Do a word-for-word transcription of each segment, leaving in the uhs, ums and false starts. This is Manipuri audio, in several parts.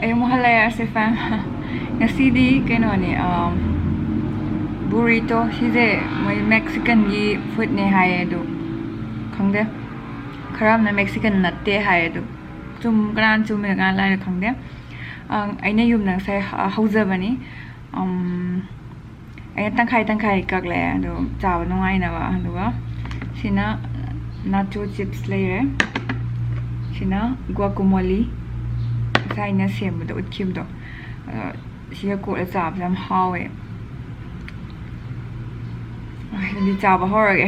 ꯑꯩ ꯑꯃꯨꯛ ꯍꯜꯂꯛꯑꯦ, ꯑꯥꯔꯁꯦ ꯐꯦꯝ꯫ ꯉꯁꯤꯗꯤ ꯀꯩꯅꯣꯅꯦ, ꯑꯥ, ꯕꯨꯔꯤꯇꯣ꯫ ꯁꯤꯁꯦ ꯃꯣꯏ ꯃꯦꯛꯁꯤꯀꯟꯒꯤ ꯐꯨꯗꯅꯦ ꯍꯥꯏꯌꯦ, ꯑꯗꯨ ꯈꯪꯗꯦ꯫ ꯈꯔ ꯑꯃꯅ ꯃꯦꯛꯁꯤꯀꯟ ꯅꯠꯇꯦ ꯍꯥꯏ, ꯑꯗꯨ ꯆꯨꯝ-, ꯀꯅꯥꯅ ꯆꯨꯝꯃꯤꯅꯣ ꯀꯅꯥꯅ ꯂꯥꯜꯂꯤꯅꯣ ꯈꯪꯗꯦ꯫ ꯑꯪ, ꯑꯩꯅ ꯌꯨꯝꯗ ꯉꯁꯥꯏ ꯍ-, ꯍꯧꯖꯕꯅꯤ꯫ ꯑꯝ, ꯑꯩꯅ ꯇꯪꯈꯥꯏ ꯇꯪꯈꯥꯏ ꯀꯛꯂꯛꯑꯦ, ꯑꯗꯣ ꯆꯥꯕ ꯅꯨꯡꯉꯥꯏꯅꯕ꯫ ꯑꯗꯨꯒ ꯁꯤꯅ ꯅꯥꯆꯣ ꯆꯤꯞꯁ ꯂꯩꯔꯦ, ꯁꯤꯅ ꯒꯨꯋꯥꯀꯣꯃꯣꯂꯤ, ꯉꯁꯥꯏ ꯑꯩꯅ ꯁꯦꯝꯕꯗꯣ, ꯎꯠꯈꯤꯕꯗꯣ꯫ ꯑꯗꯣ ꯁꯤꯒ ꯀꯣꯠꯂ ꯆꯥꯕꯁꯦ ꯌꯥꯝ ꯍꯥꯎꯋꯦ꯫ ꯑꯗꯨꯗꯤ ꯆꯥꯕ ꯍꯧꯔꯒꯦ꯫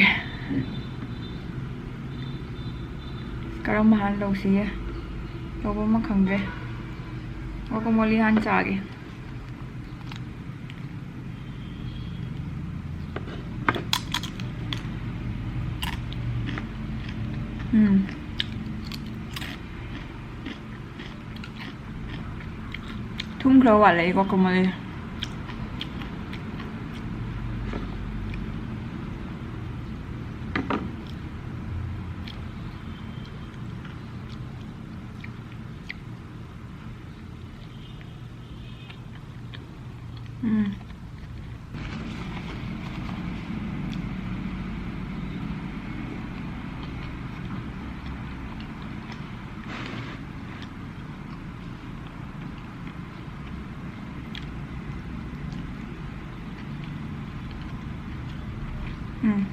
ꯀꯔꯝꯕ ꯍꯥꯟꯅ ꯂꯧꯁꯤꯒꯦ? ꯂꯧꯕ ꯑꯃ ꯈꯪꯗ꯭ꯔꯦ꯫ ꯒꯨꯋꯥꯀꯣꯃꯣꯂꯤ ꯍꯥꯟꯅ ꯆꯥꯒꯦ꯫ ꯎꯝ꯫ ꯊꯨꯝ ꯈꯔ ꯋꯥꯠꯂꯦ ꯑꯩ ꯒꯨꯋꯥꯀꯣꯃꯣꯂꯤ꯫ ꯎꯝ꯫ ꯎꯝ꯫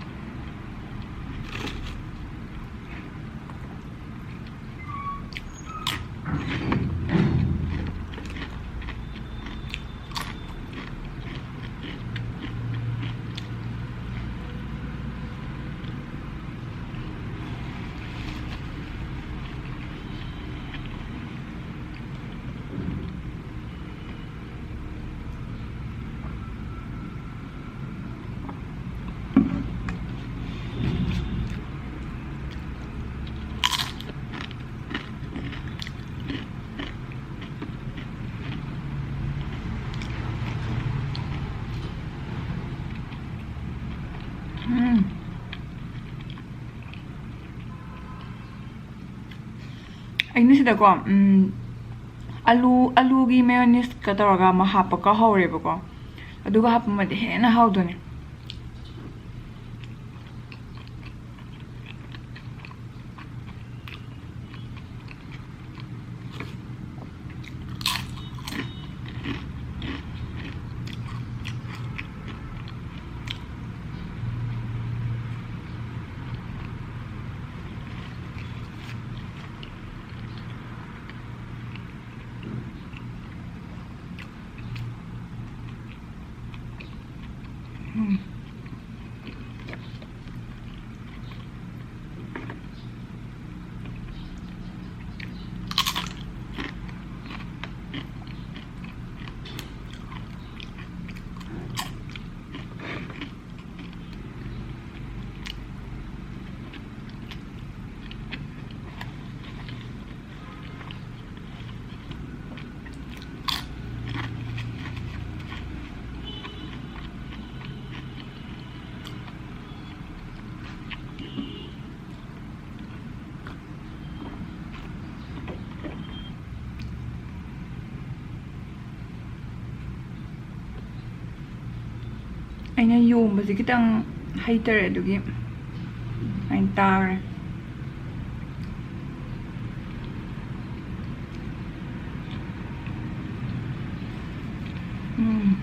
ꯎꯝ꯫ ꯑꯩꯅ ꯁꯤꯗꯀꯣ, ꯎꯝ, ꯑꯂꯨ, ꯑꯂꯨꯒꯤ ꯃꯦꯌꯣꯅꯤꯁꯀ ꯇꯧꯔꯒ ꯑꯃ ꯍꯥꯞꯄ ꯀꯥꯎꯍꯧꯔꯦꯕꯀꯣ, ꯑꯗꯨꯒ ꯍꯥꯞꯄꯃꯗꯤ ꯍꯦꯟꯅ ꯍꯥꯎꯗꯣꯏꯅꯦ꯫ ꯎꯝ꯫ ꯑꯩꯅ ꯌꯣꯝꯕꯁꯦ ꯈꯤꯇꯪ ꯍꯩꯇꯔꯦ, ꯑꯗꯨꯒꯤ ꯑꯩꯅ ꯇꯥꯈ꯭ꯔꯦ꯫ ꯎꯝ꯫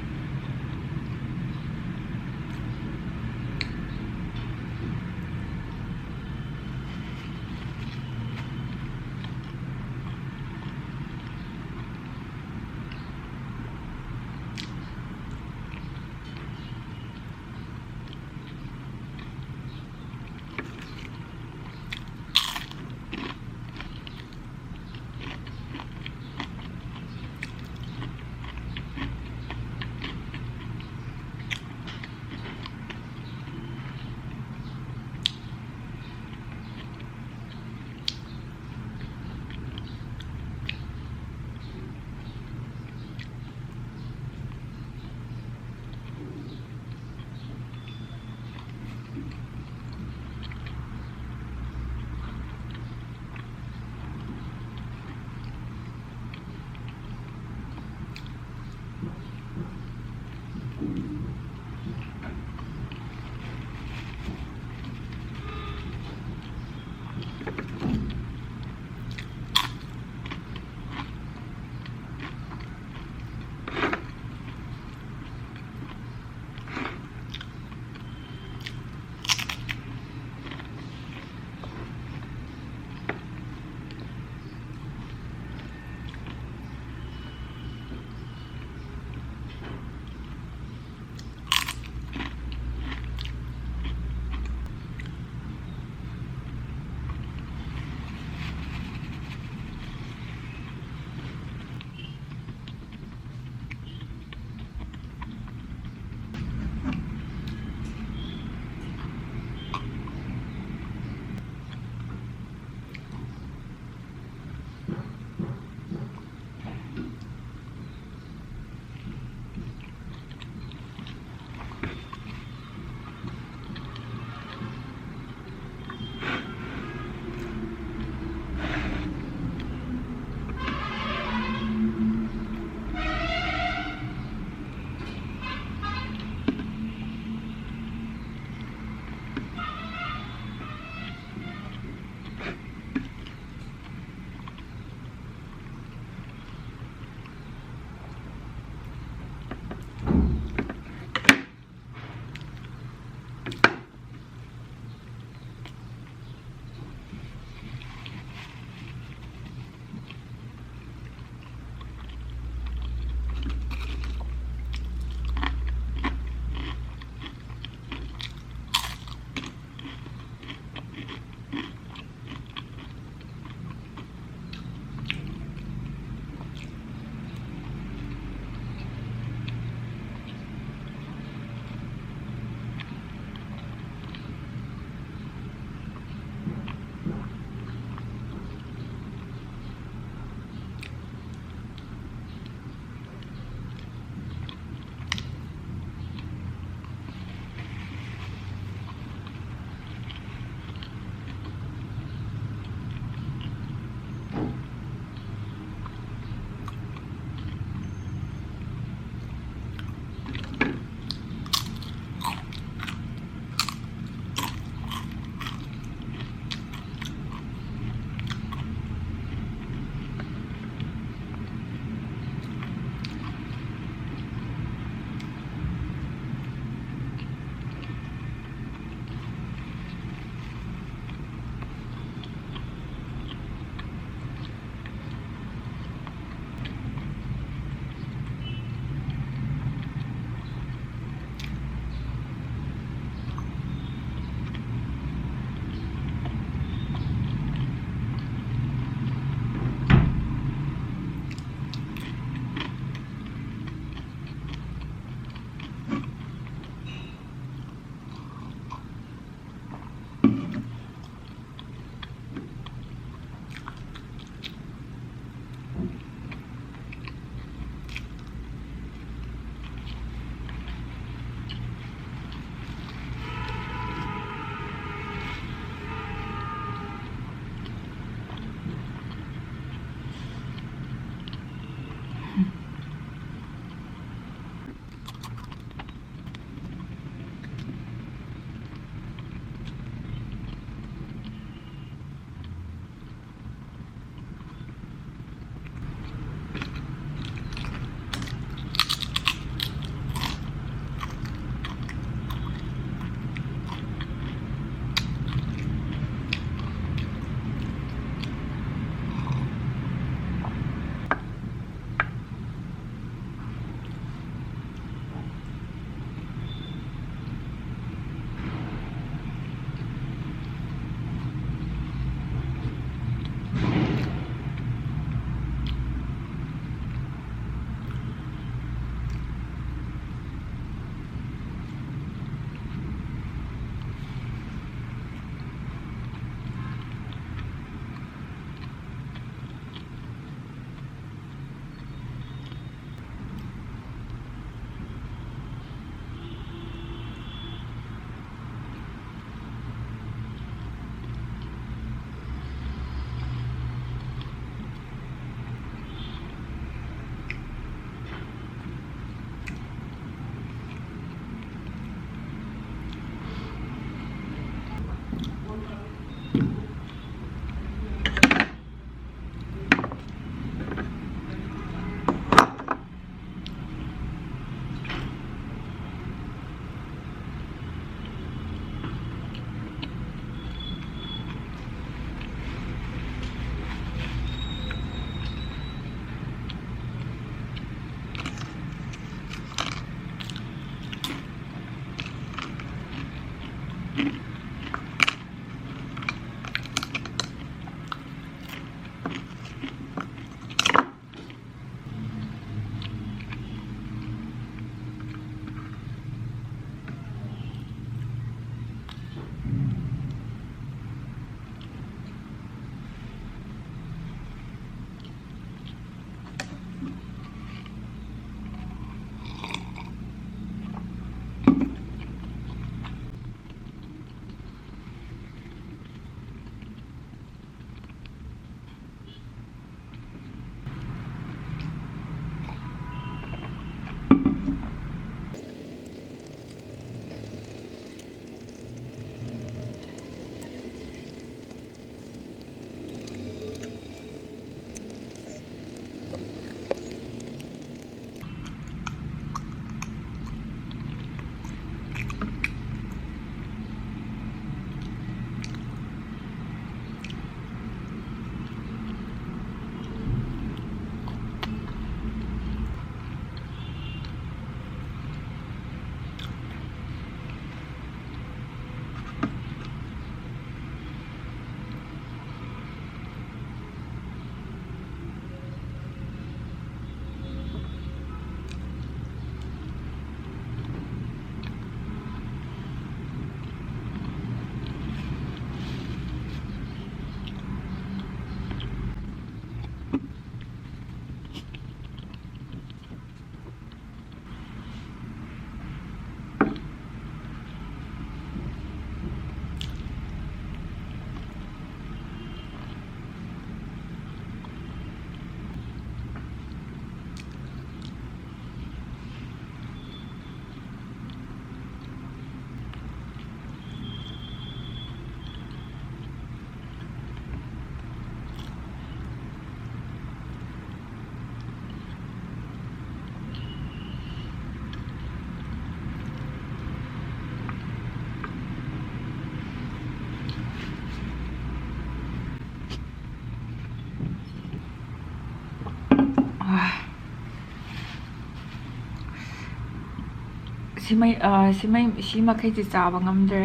ꯁꯤꯃꯩ ꯁꯤꯃꯩ ꯁꯤ ꯃꯈꯩꯁꯦ ꯆꯥꯕ ꯉꯝꯗ꯭ꯔꯦ꯫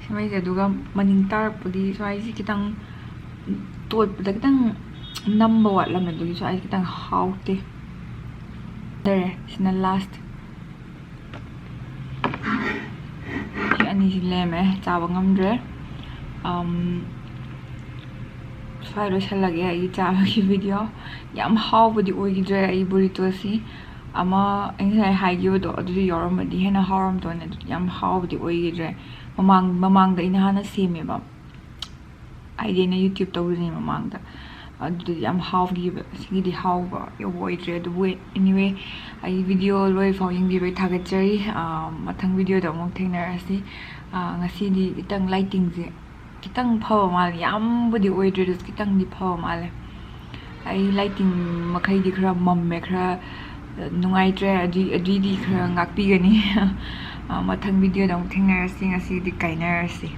ꯁꯤꯃꯩꯁꯦ ꯑꯗꯨꯒ ꯃꯅꯤꯡ ꯇꯥꯔꯛꯄꯒꯤ ꯁ꯭ꯋꯥꯏꯁꯤ ꯈꯤꯇꯪ ꯇꯣꯠꯄꯗ ꯈꯤꯇꯪ ꯅꯝꯕ ꯋꯥꯠꯂꯝꯃꯦ, ꯑꯗꯨꯒꯤ ꯁ꯭ꯋꯥꯏꯁꯤ ꯈꯤꯇꯪ ꯍꯥꯎꯇꯦ꯫ ꯗꯔꯦ ꯁꯤꯅ ꯂꯥꯁ꯫ ꯁꯤ ꯑꯅꯤꯁꯤ ꯂꯦꯝꯃꯦ, ꯆꯥꯕ ꯉꯝꯗ꯭ꯔꯦ꯫ ꯁ꯭ꯋꯥꯏ ꯂꯣꯏꯁꯤꯜꯂꯒꯦ ꯑꯩꯒꯤ ꯆꯥꯕꯒꯤ ꯚꯤꯗꯤꯑꯣ꯫ ꯌꯥꯝ ꯍꯥꯎꯕꯗꯤ ꯑꯣꯏꯈꯤꯗ꯭ꯔꯦ ꯑꯩ ꯕꯨꯔꯤꯇꯣꯁꯤ꯫ ꯑꯃ ꯑꯩ ꯉꯁꯥꯏ ꯍꯥꯏꯈꯤꯕꯗꯣ ꯑꯗꯨꯗꯤ ꯌꯥꯎꯔꯝꯃꯗꯤ ꯍꯦꯟꯅ ꯍꯥꯎꯔꯝꯗꯣꯏꯅꯦ꯫ ꯑꯗꯨꯗꯤ ꯌꯥꯝ ꯍꯥꯎꯕꯗꯤ ꯑꯣꯏꯈꯤꯗ꯭ꯔꯦ꯫ ꯃꯃꯥꯡ ꯃꯃꯥꯡꯗ ꯑꯩꯅ ꯍꯥꯟꯅ ꯁꯦꯝꯃꯦꯕ, ꯍꯥꯏꯗꯤ ꯑꯩꯅ ꯌꯨꯇ꯭ꯌꯨꯕ ꯇꯧꯗ꯭ꯔꯤꯉꯩ ꯃꯃꯥꯡꯗ꯫ ꯑꯗꯨꯗꯤ ꯌꯥꯝ ꯍꯥꯎꯈꯤꯕ꯫ ꯁꯤꯒꯤꯗꯤ ꯍꯥꯎꯕ ꯌꯧꯕ ꯑꯣꯏꯗ꯭ꯔꯦ꯫ ꯑꯗꯨꯕꯨ anyway, ꯑꯩ ꯚꯤꯗꯤꯑꯣ ꯂꯣꯏꯐꯥꯎ ꯌꯦꯡꯕꯤꯕꯩ ꯊꯥꯒꯠꯆꯔꯤ꯫ ꯃꯊꯪ ꯚꯤꯗꯤꯑꯣꯗ ꯑꯃꯨꯛ ꯊꯦꯡꯅꯔꯁꯤ꯫ ꯉꯁꯤꯗꯤ ꯈꯤꯇꯪ ꯂꯥꯏꯇꯤꯡꯁꯦ ꯈꯤꯇꯪ ꯐꯕ ꯃꯥꯜꯂꯦ꯫ ꯌꯥꯝꯕꯨꯗꯤ ꯑꯣꯏꯗ꯭ꯔꯦ, ꯑꯗꯨꯁꯨ ꯈꯤꯇꯪꯗꯤ ꯐꯕ ꯃꯥꯜꯂꯦ꯫ ꯑꯩ ꯂꯥꯏꯇꯤꯡ ꯃꯈꯩꯗꯤ ꯈꯔ ꯃꯝꯃꯦ, ꯈꯔ ꯅꯨꯡꯉꯥꯏꯇ꯭ꯔꯦ꯫ ꯑꯗꯨꯏ ꯑꯗꯨꯏꯗꯤ ꯈꯔ ꯉꯥꯛꯄꯤꯒꯅꯤ꯫ ꯃꯊꯪ ꯚꯤꯗꯤꯑꯣꯗ ꯑꯃꯨꯛ ꯊꯦꯡꯅꯔꯁꯤ꯫ ꯉꯁꯤꯗꯤ ꯀꯥꯏꯅꯔꯁꯤ꯫